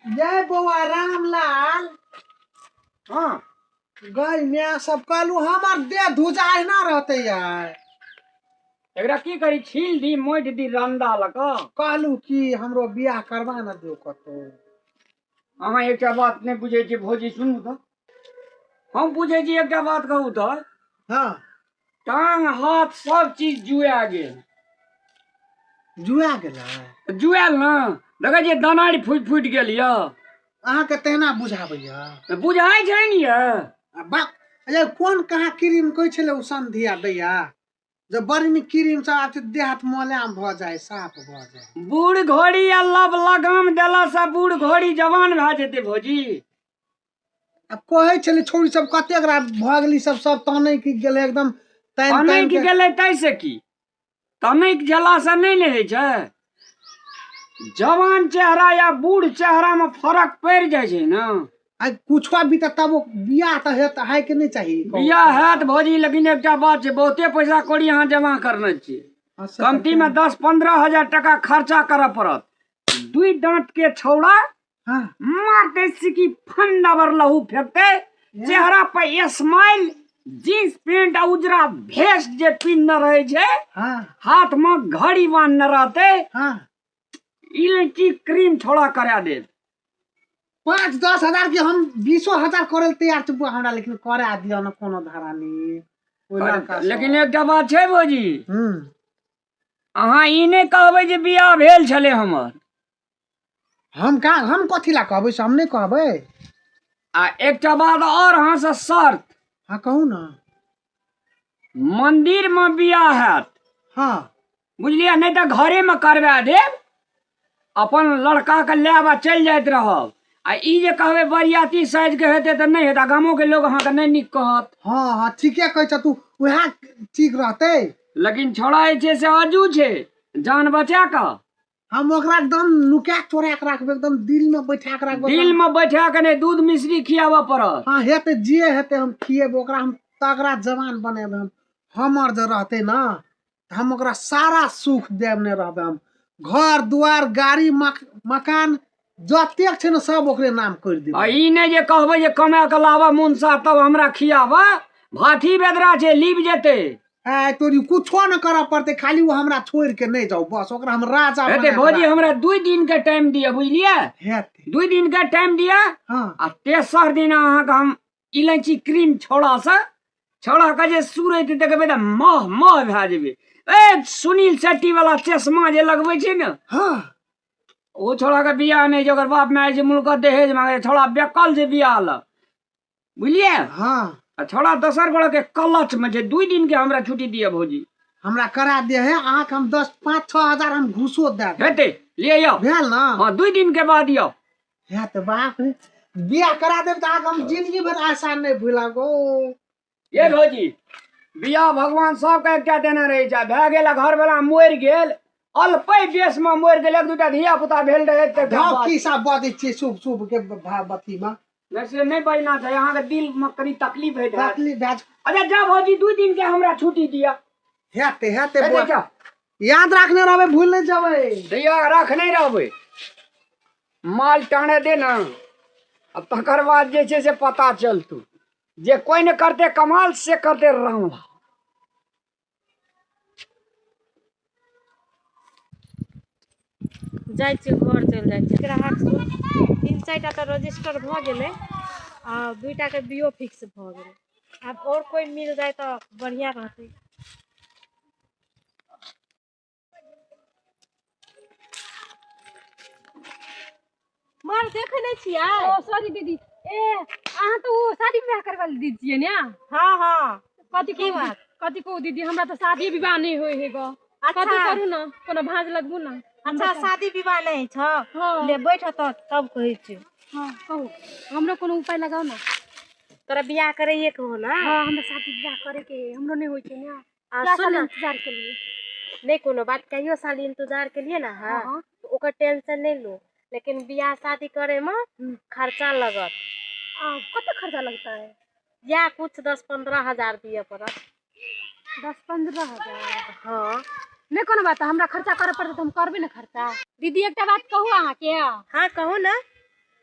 जय बौआ रामलाल। हाँ। गई माय सब कहलू हमर देह धुजा एहिना रहते यार। एकरा की करी, छील दी मोटि दी रंदा लऽ कऽ। कहलू कि हमरो बियाह करवा न दियौ कतौ। अहाँ एकटा बात नहि बुझै छियै भौजी, सुनू तऽ। हम बुझै छी एकटा बात कहू तऽ। हाँ। टांग हाथ सब चीज जुआ गेल। जुआ गेलै? जुआयल ने, देखै छियै दनारि फूटि फूटि गेल यऽ। अहाँके तेना बुझाबैया? बुझाइ छै ने यऽ। आ बा, अरे कोन कहाँ क्रीम कहै छलै ओ संधिया दैया, जे बड़ नीक क्रीम सब आब देह हाथ मोलायम भऽ जाय, साफ भऽ जाय। बूढ़ घोड़ी आ लब लगाम देला से बूढ़ घोड़ी जवान भए जेतै भौजी। आब कहै छलै छौड़ी सब कतेक रा भऽ गेली सब, सब तनै की गेलै एकदम तानि तनै तानि की के। गेलै तै से की? तनैक गेला से नहि ने होइ छै। जवान चेहरा या बूढ़ चेहरा में फर्क पड़ि जाइ छै ने। आ कुछो भी तऽ तब बियाह तऽ हेत है के नहि चाही? बियाह हैत भौजी, लेकिन एकटा बात छै, बहुते पैसा कौड़ी अहाँ जमा करने छियै। हाँ, से तऽ कमती में 10-15 हजार टका खर्चा करऽ पड़त। 2 दांत के छौड़ा हाँ। मारते सिकी फंडा बर लहू फेंकते, चेहरा पर स्माइल, जींस पेंट आ उजरा भेस्ट जे पिन्हने रहे छै, हाँ। हाथ में घड़ी बांधने रहते, हाँ। इलायची क्रीम छोड़ा करा देत। 5-10 हजार के हम 20 हजार करे ले तैयार छी हमरा, लेकिन करा दिअ न कोनो धारा नहीं। ओहि लड़का सब। लेकिन एकटा बात छै भौजी, हम्म। अहाँ ई नहि कहबै जे बियाह भेल छलै हमर। हम कहाँ, हम कथी ला कहबै से हम नहि कहबै। आ एकटा बात और अहाँ से शर्त। हाँ कहू ना। मंदिर में बियाह हैत। हाँ। बुझलियै, नहीं तऽ घरे में करवा देब, अपन लड़का के लायब आ चलि जाइत रहब। आ ई जे कहबै बरियाती साइज के हेतै तऽ नहि हेतै, गामो के लोग अहाँके नहि नीक कहत। हाँ हाँ ठीके कहै छ तू, वएह ठीक रहतै। लेकिन छौड़ा जे छै से आजू छै, जान बचा कऽ। हम ओकरा एकदम नुका चोरा के राखबै, एकदम दिल में बैठा के राखबै। दिल में बैठा के नहीं, दूध मिश्री खियाबऽ पड़त। हाँ हेतै, जे हेतै हम खिएबै ओकरा, हम तगड़ा जवान बनेबै। हम हमर जे रहतै ना तऽ हम ओकरा सारा सुख देब ने रहबै। हम घर दुआर गाड़ी मकान जतेक छै ने सब ओकरे नाम करि देबै। आ ई नहि जे कहबै जे कमा के लाबऽ मुनसा तब हमरा खियाबऽ, भाथी बेदरा छै लीब जेतै। आय तोरी कुछो न करऽ पड़तै, खाली ओ हमरा छोड़ि के नहि जाउ, बस ओकरा हम राजा हेतै बना के भौजी, राखब। हमरा 2 दिन के टाइम दिअ, बुझलियै? हेतै। 2 दिन के टाइम दिअ। हाँ। आ तेसर दिन अहाँके हम इलायची क्रीम छौड़ा से छौड़ा के जे सूरत देखबै तऽ मह मह भए जेबै। ए सुनील शेट्टी वाला चश्मा जे लगबै छै ने, हाँ। ओ छौड़ा के बियाह नहि छै, ओकर बाप माय जे मुल्क दहेज मांगे, छौड़ा बेकल छै बियाह लए, बुझलियै? हाँ। आ छौड़ा दोसर गोड़ा के कलच में छै। 2 दिन के हमरा छुट्टी दिअ भौजी। हमरा करा दे है, अहाँके हम 10 5-6 हजार हम घूसो दए देब। हेतै, लिए आउ। भेल ना? हाँ, 2 दिन के बाद आउ। हे तऽ बाप रे, बियाह करा देब तऽ अहाँके हम जिंदगी भरि आशा नहि भुलाब गो। ये भौजी, बियाह भगवान सबके एकटा देने रहै छै। भए गेल आ घरवला मरि गेल, अल्पे बेस में मरि गेल, एक दूटा धिया पुता भेल रहै तऽ एकटा धौ बात। की सब बजै छियै शुभ शुभ के अथी में। नहि से नहि बजना छै, अहाँके दिल में कनी तकलीफ होइत हैत। तकलीफ भए जायत। अच्छा जा भौजी, 2 दिन के हमरा छुट्टी दिअ। हेतै, हेतै हेतै बौआ। क्या? याद राखने रहबै, भूल नहि जेबै। दैया रखने रहबै, माल टाणे दे ना, अब तकर बाद जे छै से पता चलतू जे कोइ ने करते कमाल से करते रामलाल। जाइ छियै घर, चलि जाइ छियै। ग्राहक 3-4 टा तऽ रजिस्टर भऽ गेलै आ 2 टाके बियो फिक्स भऽ गेलै। आब आओर कोइ मिल जाय तऽ बढ़िआँ रहतै। मार देखै नहि छियै? ओ सॉरी दीदी। ए अहाँ तऽ ओ शादी विवाह करवा वाली दीदी छियै ने? हाँ हाँ। कथी की कहू बात? कथी कहू दीदी, हमरा तऽ शादी विवाह नहि होइ है गो। अच्छा। कथी करू ने, कोनो भाँज लगबू ने। अच्छा, शादी विवाह नहि छौ? हाँ। ले बैठ तऽ तब कहै छियौ। हाँ कहू, हमरो कोनो उपाय लगाउ ने। तोरा बियाह करैए के हो ना? हाँ, हमरा शादी विवाह करे के है, हमरो नहि होइ छै ने। आ क्या सुन साल ना। इंतजार के लिए? नहीं कोनो बात, कहियो साल इंतजार के लिए ना। हाँ, हाँ। तो ओकर टेंशन नहीं लो, लेकिन बियाह शादी करे में खर्चा लगत। आ कते खर्चा लगता है? या कुछ 10-15 हजार दिए पड़त। 10-15 हजार? हँ। नहि कोनो बात, हमरा खर्चा करऽ पड़तै तऽ हम करबै ने खर्चा। दीदी, एकटा बात कहू अहाँके? हँ, कहू ने।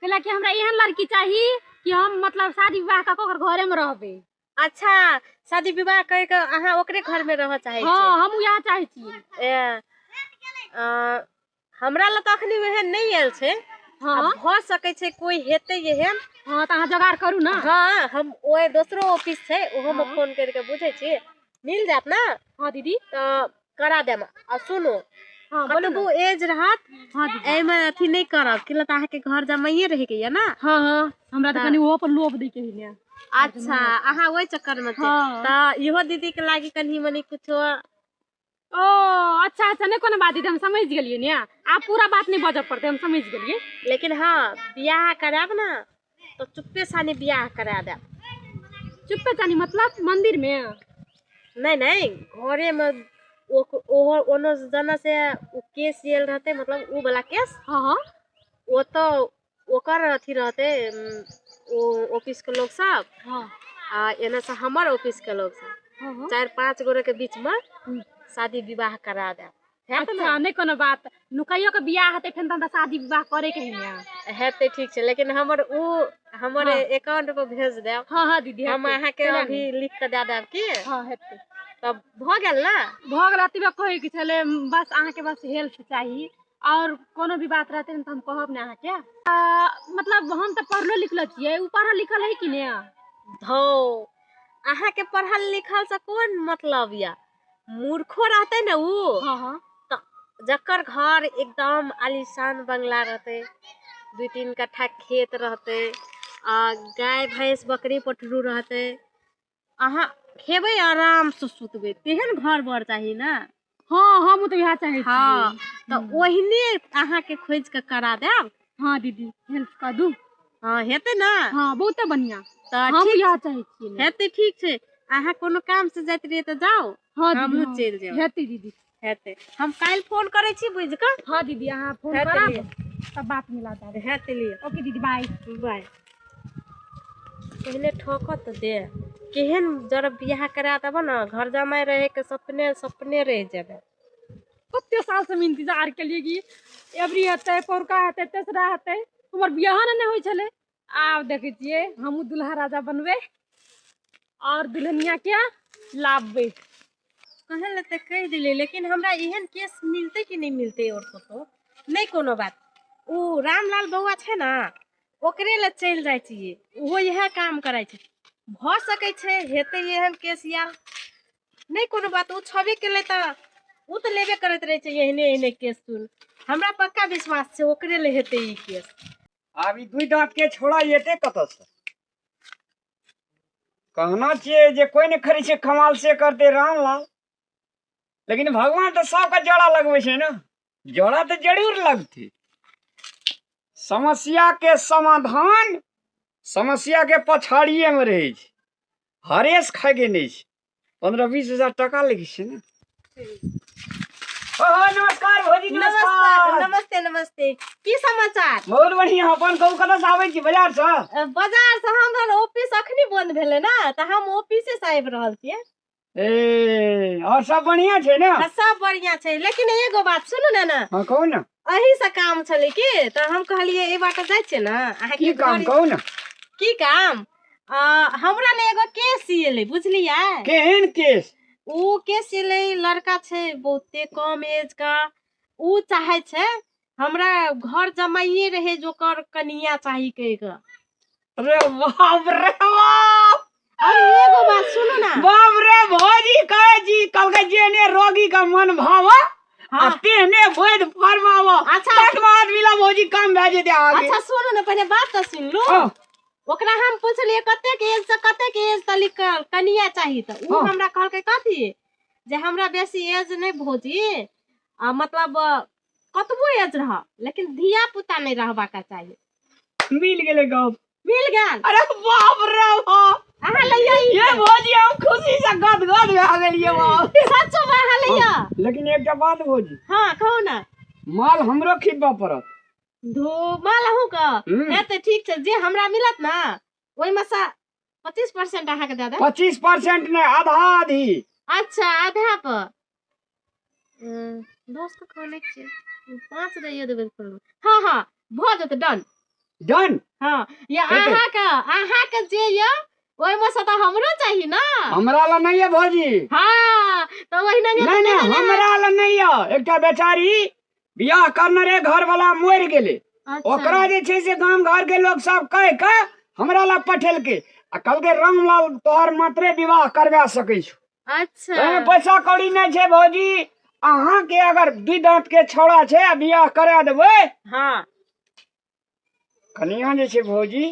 कैला कि हमरा एहन लड़की चाही कि हम मतलब शादी विवाह कऽ के ओकर घरेमे रहबै। अच्छा, शादी विवाह करि कऽ अहाँ ओकरे घरमे रहऽ चाहै हँ। छियै? हम इएह चाहै छियै। ए, हमरा लए तऽ अखनी एहन नहि आयल छै। हँ। आ भऽ सकै छै कोइ हेतै एहन। हँ, तऽ अहाँ जोगाड़ करू ने। हँ, हम ओहि दोसरो ऑफिस छै, ओहोमे फोन करि कऽ बुझै छी, मिल जायत ने। हँ दीदी। तऽ करा देब। आ सुनू, हँ, बोलू ने। कतबो एज रहत, हँ दीदी। एहिमे अथी नहि करब, किला तऽ अहाँके घर जमाइए रहैके यऽ ने। हँ, हमरा तऽ तऽ- कनि ओहो पर लोभ दै के है ने। अच्छा, अहाँ ओहि चक्करमे छी। हँ। तऽ इहो दीदीके लागी कनि मनि कुछो। ओ अच्छा, नहि कोनो बात दीदी, हम समझि गेलियै ने। आब पूरा बात नहि बजऽ पड़तै, हम समझि गेलियै। लेकिन हँ, बियाह करायब ने तऽ चुप्पे सानी बियाह करा देब। चुप्पे चानी मतलब मंदिरमे? नहि नहि, घरेमे। ओहो ओनो जना से ओ केस आयल रहतै, मतलब ओ वाला केस। हँ हँ ओ तऽ ओकर अथी रहतै, ओ ऑफिसके लोक सब आ एने से हमर ऑफिसके लोक सब, हँ हँ 4-5 गोरे के बीचमे शादी विवाह करा देब, हेत ने? अच्छा, नहि कोनो बात। नुकाइयो के बियाह हेतै फेर तऽ हमरा शादी विवाह करे के है ने। हेतै, ठीक छै, लेकिन हमर ओ हमर अकाउंट पर भेज देब। हँ हँ दीदी, हम हेतै। अहाँके केना अभी लिख कऽ दए देब की। हँ, हेतै। तब भऽ गेल ने? भऽ गेल। एतबे कहैके छलै बस, अहाँके बस हेल्प चाही। आओर कोनो भी बात रहतै ने तऽ हम कहब ने अहाँके। मतलब हम तऽ पढ़लो लिखलो छियै, ओ पढ़ल लिखल है कि ने? धौ, अहाँके पढ़ल लिखल से कोन मतलब यऽ? मूर्खो रहतै ने उ, हँ हँ जकर घर एकदम आलीशान बंगला रहतै, 2-3 कट्ठा खेत रहतै आ गाय भैंस बकरी पठरू रहतै, अहाँ खेबै आरामसँ सुतबै, तेहन घर बर चाही ने। हँ, हमहूँ तऽ इएह चाहै हँ। छियै। तऽ ओहिने अहाँके खोजि कऽ करा देब। हँ दीदी, हेल्प कऽ दू। हँ, हेतै ने? हँ, बहुते बढ़िआँ। तऽ हम ठीक इएह चाहै छियै ने। हेतै, ठीक छै। अहाँ कोनो काम से जाइत रहियै तऽ जाउ। हँ दीदी। हमहूँ हँ। चलि जायब। हेतै दीदी। हेतै, हम काल्हि फोन करै छी बुझि कऽ। हँ दीदी, अहाँ फोन हेतै। करब लिअ। तब बात मिला देब। हेतै, लिअ। ओके दीदी, बाय। बाय। पहिले ठकत तऽ दे, केहन जर बियाह करा देबऽ ने, घर जमाइ रहैके सपने सपने रहि जेबै। कते साल से हम इंतजार केलियै कि एबरी हेतै, पौरका हेतै, तेसरा हेतै, हमर बियाह ने नहि होइ छलै। आब देखै छियै, हमहूँ दुल्हा राजा बनबै और दुल्हनिया के लाबबै। कहै लए तऽ कहि देलियै, लेकिन हमरा एहन केस मिलतै कि नहि मिलतै आओर कतहु। नहि कोनो बात, ओ रामलाल बौआ छै ने, ओकरे लए चलि जाइ छियै। ओहो इएह काम करै छै, भऽ सकै छै हेतै एहन केस आयल। नहि कोनो बात, ओ छेबे केलै तऽ ओ तऽ लेबे करैत रहै छै एहने एहने केस। सुन, हमरा पक्का विश्वास छै, ओकरे लए हेतै ई केस। आब ई दुइ दाँत के छोड़ा एते कतऽसँ? कहना छियै जे कोइ नहि करै छै कमाल से करतै रामलाल, लेकिन भगवान तऽ सबके जड़ा लगबै छै ने, जड़ा तऽ जरूर लगतै। समस्या के समाधान समस्या के पछाड़िए मे रहै छै। हरेश खाइके नहि छै, 15-20 हजार टाका लगै छै ने। ओहो, नमस्कार भौजी। नमस्कार। नमस्कार। नमस्ते नमस्ते, की समाचार? बहुत बढ़िया। अपन कहू, कतऽसँ आबै छी? बाजारसँ? बाजार से। हमर ऑफिस अखनी बंद भेलै ने, तऽ हम ऑफिसे से आबि रहल छियै। ए, और सब बढ़िया छै ने? आ, सब बढ़िया छै, लेकिन एगो बात सुनू ने ने। हाँ, कहू ने। अही से काम छलै की, तऽ हम कहलियै एहि बाटे जाइ छियै ने अहाँके की काम? कहू ने। की काम? हमरा ने एगो केस एलै, बुझलियै? केहन केस? ओ केस एलै, लड़का छै बहुते कम एज का, उ चाहे छै हमरा घर जमाइए रहे जोकर कनिया चाही कहि कऽ। अरे बाप रे बाप! और एगो बात सुनू ना। बाप रे, भौजी, कहै छी कहलकै जेने रोगी का मन भाव आ तेहने वैद फरमाव। तकमा आदमी ला भौजी काम भए जेतै अहाँके। अच्छा, सुनू ने, पहिले बात तऽ सुन लू। ओकरा हम पुछलियै कतेक एज से कतेक एज तलिक कनिया चाही, तऽ ओ हमरा कहलकै कथी जे हमरा बेसी एज नहि भौजी, आ मतलब कतबो एज रह, लेकिन धिया पुता नहि रहबाक चाही। मिल गेलै गप। मिल गेल। अरे बाप रे बाप! अहाँ लैया। ये भौजी, हम खुशी से गदगद भए गेलियै बाप। सचो में अहाँ लैया। लेकिन एकटा बात भौजी। हाँ, कहू ने। माल हमरो खिबऽ पड़त। धो, माल अहूँ के? हेतै, ठीक छै। जे हमरा मिलत ने, ओहिमे से 25% अहाँके दऽ देब। 25% नहि, आधा आधी। अच्छा आधा पर 10 तऽ कहने छियै 5 दैयो देबै तऽ कोनो हँ हँ भऽ जेतै डन डन हँ या हेतै। अहाँके अहाँके जे यऽ ओहिमे सँ तऽ हमरो चाही ने हमरा लए नहि यऽ भौजी हँ तऽ ओहिना नहि नहि हमरा लए नहि यऽ एकटा बेचारी बियाह करने रहे घर वाला मरि गेलै ओकरा जे छै से गाम घर के लोग सब कहि के हमरा लए पठेलकै आ कहलकै रामलाल तोहर मात्रे विवाह करवा सकै छौ अच्छा ओहिमे पैसा कौड़ी नहि छै भौजी अहाँके अगर दुइ दाँत के छौड़ा छै आ बियाह करा देबै हँ कनिया जे छै भौजी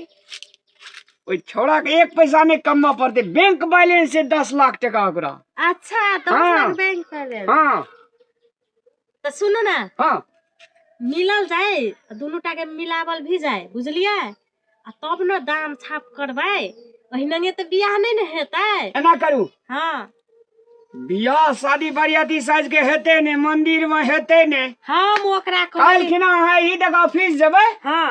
ओहि छौड़ा के एक पैसा नहि कमबऽ पड़तै बैंक बैलेंस छै 10 लाख टका ओकरा अच्छा 10 हाँ। लाख बैंक बैलेंस हाँ तऽ सुनू ने हाँ मिलल जाय आ दुनू टा के मिलावल भी जाय बुझलियै आ तब ने दाम छाप करबै ओहिनागे तऽ बियाह नहि ने हेतै एना करू हाँ बियाह शादी बरियाती साइज के हेतै ने मंदिर में हेतै ने हम ओकरा काल्हि कहली खिना अहाँ ई देख ऑफिस जेबै हाँ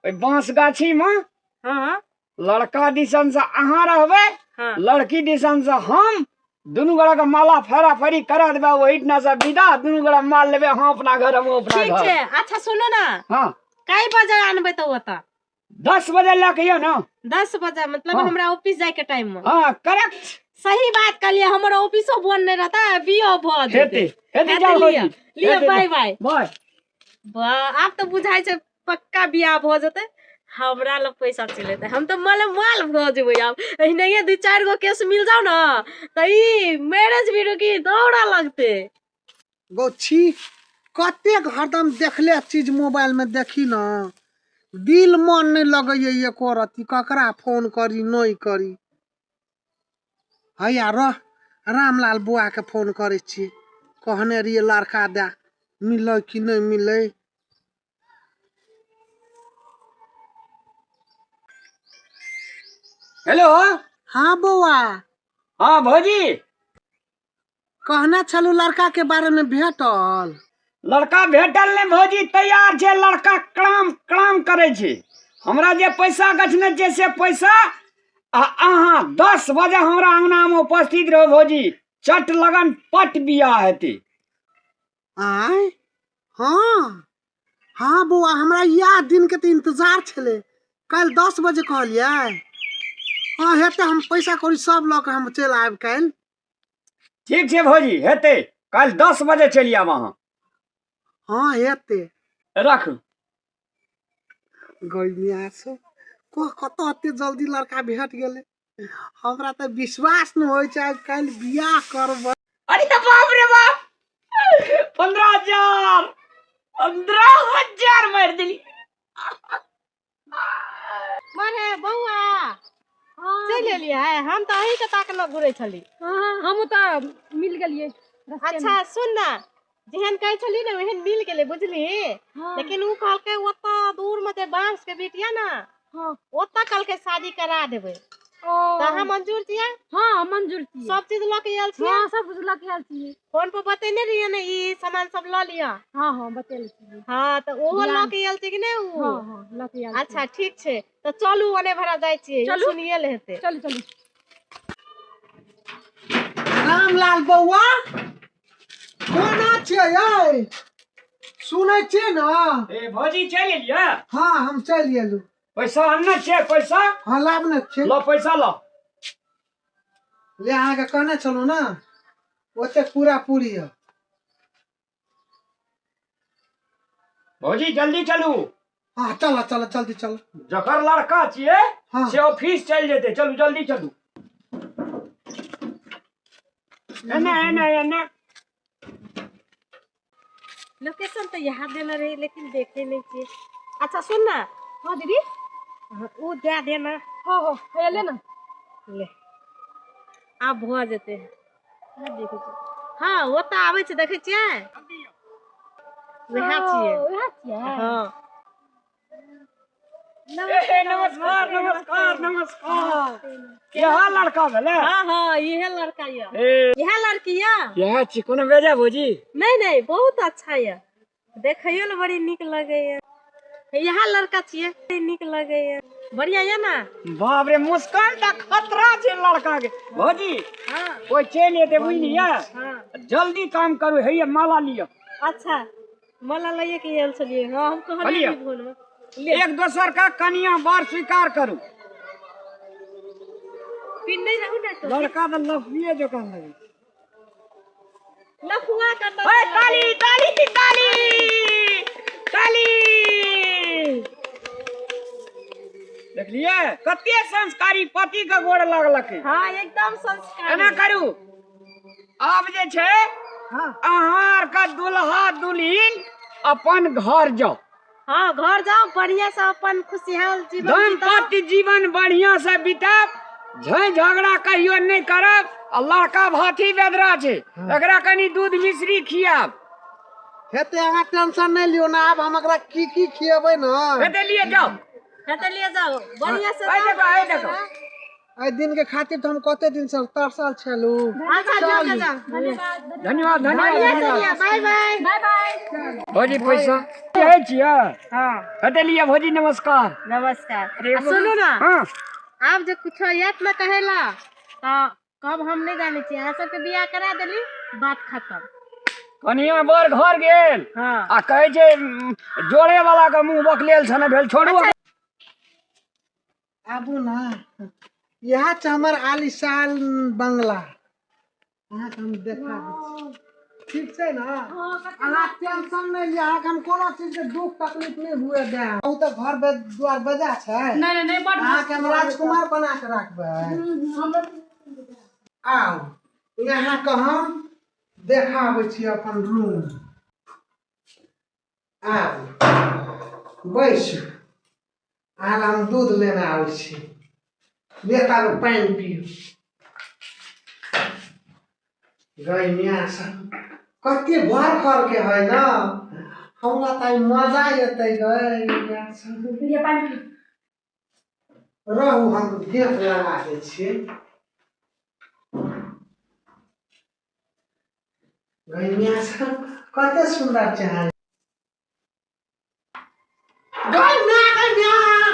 ओहि बांस गाछी में हाँ लड़का दिसन से अहाँ रहबै हाँ लड़की दिसन से हम दुनू गोरा के माला फेरा फेरी करा देबै ओहिठिना से विदा दुनू गोरा माल लेबै अहाँ अपना घर हम अपना ठीक घर छै अच्छा सुनू ने हाँ कई बजे आनबै तऽ ओतऽ 10 बजे लऽ के यौ ने 10 बजे मतलब हाँ। हमरा ऑफिस जाय के टाइम में हाँ करेक्ट सही बात कहलिए हमर ऑफिसो बंद नहीं रहता बियो भ हेतै जेतै हेतै हेतै जाउ लिअ भौजी लिअ हेतै बाय बाय बाय वाह आब तऽ बुझाइ छै पक्का बियाह भऽ जेतै हमरा लग पैसा चलि एतै हम तऽ माल माल भऽ जेबै आब एहिनाहिए दू चारि गो केस मिल जाउ ने तऽ ई मैरेज भी रुकी दौड़ा लगतै गौ छी कतेक हरदम देखले चीज मोबाइलमे देखी ने दिल मन नहि लगैए एको रत्ती ककरा फोन करी नहि करी हैया रह रामलाल बौआके फोन करै छी कहने रहियै लड़का दए मिललै कि नहि मिललै हेलो हाँ बौआ हाँ भौजी कहने छलू लड़का के बारे में भेटल लड़का भेटल नहि भौजी तैयार छै लड़का क्राम क्राम करै छै हमरा जे पैसा गछने छै से पैसा आ अहाँ 10 बजे हमरा अंगनामे उपस्थित रहू भौजी चट लगन पट बियाह हेतै आय हाँ हाँ बौआ हमरा इएह दिनके तऽ इंतजार छलै काल्हि 10 बजे कहलियै हाँ हेतै हम पैसा कौड़ी सब लऽ कऽ हम चलि आयब काल्हि ठीक छै भौजी हेतै काल्हि 10 बजे चलि आयब अहाँ हाँ हेतै राखू गैमिया सब कतऽ एते जल्दी लड़का भेट गेलै हमरा तऽ विश्वास नहि होइ छै आइ काल्हि बियाह करबै अरे बाप रे बाप 15,000 15,000 मारि देली मरे बौआ चलि एलियै हम तऽ अहीँके ताकलऽ घुरै छली हाँ हमहूँ तऽ मिल गेलियै रस्तेमे। अच्छा सुन ने जेहन कहै छली ने ओहन मिल गेलै बुझली हाँ, लेकिन ओ कहलकै ओतऽ दूर मे जे बांस के बीट यऽ ने हाँ ओतऽ कहलकै शादी करा देबै ओ तऽ अहाँ मंजूर छियै हाँ मंजूर छियै सब चीज लऽ के आयल छियै हाँ सब कुछ लऽ के आयल छियै फोन पर बतेने रहियै ने ई सामान सब लऽ लिअ हाँ हाँ बतेले छियै हाँ तऽ ओहो लऽ के आयल छै कि नहि ओ हाँ हाँ लऽ के आयल अच्छा ठीक छै तऽ चलू ओने भरा जाइ छियै चलू। सुनिए ले हेतै चलू चलू रामलाल बौआ कोना छियै यै सुनै छियै ने ए भौजी चलि एलियै हाँ हम चलि एलहुँ पैसा अनने छियै पैसा हाँ लाब ने छियै ल पैसा ल ले अहाँके कहने छलहुँ ने ओते पूरा पूरी यऽ भौजी जल्दी चलू हाँ चलो चलो जल्दी चलो जकर लड़का छियै हाँ। से ऑफिस चलि जेतै चलू जल्दी चलू एना एना एना लोकेशन तऽ यहाँ देने रही लेकिन देखे नहीं छियै अच्छा सुन ना हाँ दीदी ओ दे देना हाँ हाँ हैया ले ना ले आब भऽ जेतै नहि देखै छियै हँ ओतऽ आबै छै देखै छियै वएह छियै ओ, वएह छियै हँ ए, नमस्कार नमस्कार नमस्कार इएह लड़का भेलै हाँ हाँ इहे लड़का यऽ ए इहे लड़की यऽ इएह छी कोनो बेजा भौजी नहीं नहीं बहुत अच्छा यऽ देखैयो लए बड़ी नीक लगैया इएह लड़का छियै, नीक लगैया, बढ़िया यऽ ने? बाप रे, मुस्कान तऽ खतरा छै लड़का के। भौजी, हाँ। कोइ चलि एतै, बुझलियै? हाँ। जल्दी काम करू, हैया माला लिअ। अच्छा, माला लैए के आयल छलियै। हाँ, हम कहलियै कहलियै। कि फोनमे ले। एक दोसर का कनिया बार स्वीकार करू। पिन्ने रहू ने तो। लड़का तऽ लफिए जकाँ लगै छै। लफुआ कतऽ? ओए, ताली ताली ताली ताली! देखलियै कते संस्कारी, पति के गोड़ लगलकै। हाँ, एकदम संस्कारी। एना करू, आब जे छै हाँ। अहाँ आर के दुल्हा दुल्हिन अपन घर जाउ। हाँ, घर जाओ, बढ़िया से अपन खुशहाल जीवन बिताओ। दाम्पत्य जीवन बढ़िया से बिताब, झै झगड़ा कहियो नहि करब। आ लड़का भाथी बेदरा छै, एकरा कनि दूध मिश्री खियाब। हेतै, अहाँ टेंशन नहि लियौ ने। आब हम एकरा की की खिएबै ने। हेतै, लिए जाउ। हेतै, लिए जाओ बढ़िया से। एहि जाओ, देखो, एहि बढ़िया से देखो। रहो। एहि दिन के खातिर तऽ हम कते दिन से तरसल छलहुँ। अच्छा, जाओ जाओ। धन्यवाद, धन्यवाद। बढ़िया से धन्यवाद। लिया, बाय बाय। बाय बाय। भौजी, पैसा कहै छियै। हाँ। हेतै, लिए भौजी, नमस्कार। नमस्कार। अरे। आ सुनू ने। हाँ। आब जे कुछो आयत ने कहेला तऽ कब हम नहि जानै छी। अहाँ सबके बियाह करा देली, बात खत्म। कनिया बर घर गेल। हाँ। आ कहै छै जोड़े वाला के मुंह बकलेल छने भेल, छोड़ू। आबू ने, इएह छै हमर आलीशान बंगला। अहाँके हम देखा दै छी। ठीक छै ने? अहाँ टेंशन नहि लिअ, अहाँके हम कोनो चीजके दुख तकलीफ नहि हुए देब। ओ तऽ घर दुआर बजा छै। नहि नहि नहि, बड। अहाँके हम राजकुमार बना के राखबै। हमरा आउ, अहाँके हम देखाबै छी अपन रूम। आउ, बैसू। अहाँ लए हम दूध लेने आबै छी। नेता पानि पियू। गै मियाँ सब, कते भर खर के है न। हमरा तऽ आइ मजा एतै। गै मियाँ सब। ये पानि पी। रहू, हम गेट लगा दै छियै। गै मियाँ सब, कते सुन्दर छै अहाँ। गै मियाँ, गै मियाँ,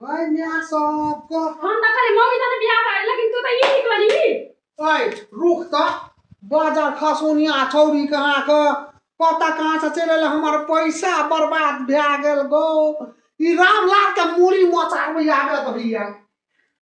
गै मियाँ सब। हम तऽ कहली मम्मी तऽ बियाह करे, लेकिन तू तऽ ई निकलली। ओइ, रुक तऽ। बाजार खसुनिया छौरी कहाँ के पता कहाँ से चलि एलै। हमर पैसा बर्बाद भए गेल गो। ई रामलाल के मूड़ी मोचाबै आबे तऽ भैया।